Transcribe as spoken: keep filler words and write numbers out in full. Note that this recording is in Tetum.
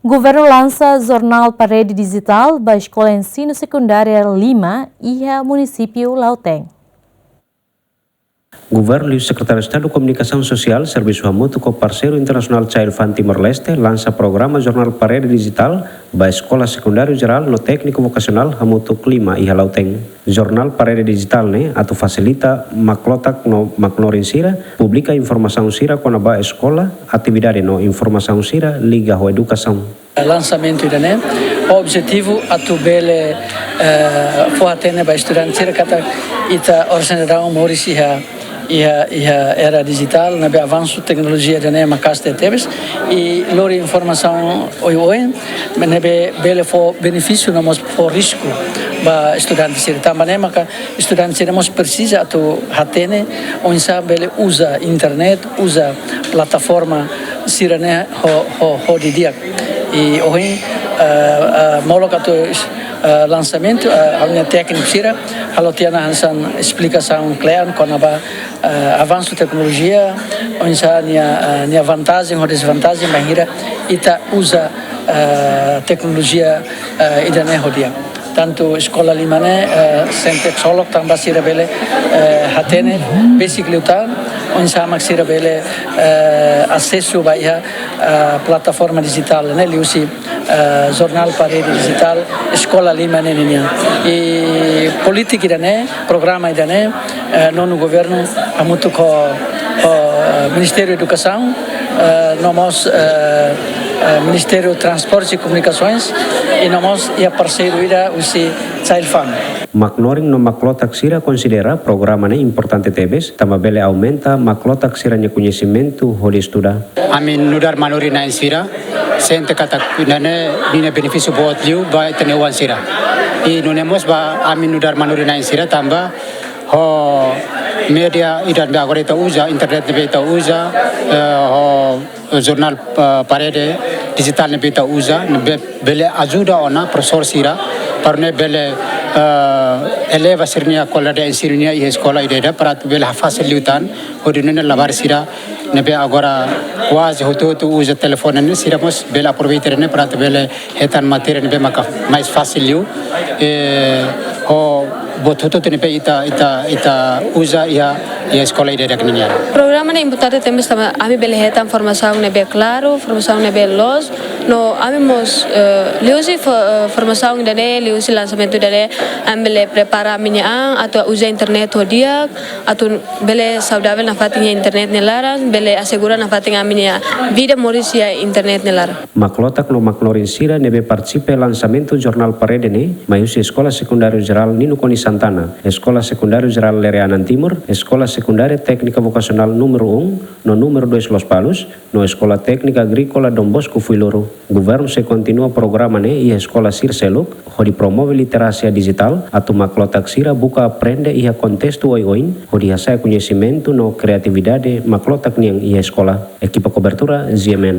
Governu lansa jornál parede dijitál ba Eskola Ensinu Sekundáriu Lima iha munisípiu Lautém. Governu liu Sekretáriu Estadu Komunikasaun Sosiál, servisu hamutuk ho parseiru internasionál Child Fund Timor-Leste, lansa programa jornál parede dijitál ba Eskola Sekundáriu Jerál no Tékniku Vokasionál hamutuk lima iha Lautém. Jornál parede dijitál ne'e atu fasilita maklotak no maknorin sira publika informasaun sira kona-ba eskola, atividade no informasaun sira liga ho edukasaun. Lansamentu ida-ne'e, objetivu atu bele, eh, fó hatene ba estudante sira katak ita oras ne'e daudaun moris iha, iha, iha era dijitál, ne'ebé avansu teknolojia ida-ne'e maka'as tebes, i lori informasaun oioin, ne'ebé bele fó benefísiu no mós fó risku ba estudante sira. Tanba ne'e maka estudante sira mós presiza atu hatene oinsá bele uza internet, uza plataforma sira-ne'e ho, ho, ho didi'ak. I ohin, eh, eh, molok atu, eh, lansamentu, eh, ha'u-nia tékniku sira halo tiha ona hanesan esplikasaun kle'an kona-ba, eh, avansu teknolojia, oinsá nia, eh, nia vantajen ho dezvantajen bainhira ita uza, eh, teknolojia, eh, ida-ne'e ho di'ak. Tantu Eskola Lima ne'e, eh, sente ksolok tanba sira bele, eh, hatene besik liután oinsá mak sira bele, eh, asesu ba iha, eh, plataforma dijitál ne'e liuhusi, eh, jornál parede dijitál Eskola Lima ne'e ninian. I polítika ida-ne'e, programa ida-ne'e, eh, nonu governu hamutuk ho, ho, eh, Ministériu Edukasaun, eh, no mós, eh, eh, Ministériu Transportes e Comunicações, i no mós iha parseiru ida husi Child Fund. Maknorin no maklotak sira konsidera programa ne'e importante tebes, tanba bele aumenta maklotak sira-nia koñesimentu hodi estuda. Ami nu'udar manorin-na'in sira sente katak ida-ne'e ninia benefísiu boot liu ba ita-nia oan sira. I nune'e mós ba ami nu'udar manorin-na'in sira tanba ho média ida-ne'ebé agora ita uza, internet ne'ebé ita uza, eh, ho jornál, eh, parede dijitál ne'ebé ita uza, ne'ebé bele ajuda ona profesór sira, para nune'e bele, eh, eleva sira-nia kualidade ensinu nian iha eskola ida-idak, para atu bele hafasil liután, hodi nune'e labarik sira ne'ebé agora kuaze hotu-hotu uza telefone ne'e, sira mós bele aproveita ne'e para atu bele hetan matéria ne'ebé maka mais fasil liu, eh, ho buat hotu-hotu ne'ebé ita, ita, ita uza iha, iha eskola ida-idak ninian. Programa ne'e importante tebes tanba ami bele hetan formasaun ne'ebé klaru, formasaun ne'ebé loos, no ami mós, eh, liuhusi fo-, eh, formasaun ida-ne'e, liuhusi lansamentu ida-ne'e, ami bele prepara ami-nia an atu uza internet ho di'ak, atu bele saudavel nafatin iha internet nia laran, bele asegura nafatin ami-nia vida moris iha internet nia laran. Maklotak no maknorin sira ne'ebé partisipa lansamentu jornál parede ne'e, mai husi Eskola Sekundáriu Jerál Nino Konis Santana, Eskola Sekundáriu Jerál Lereanan Timur, Eskola Sekundária Téknika Vokasionál númeru um no númeru dois Lospalos, no Eskola Téknika Agríkola Dom Bosco Fuiloro. Governu sei kontinua programa ne'e iha eskola sira seluk, hodi promove literasia dijitál, atu maklotak sira buka aprende iha kontestu oioin, hodi hasa'e koñesimentu no kreatividade maklotak nian iha eskola. Ekipa kobertura, G M N.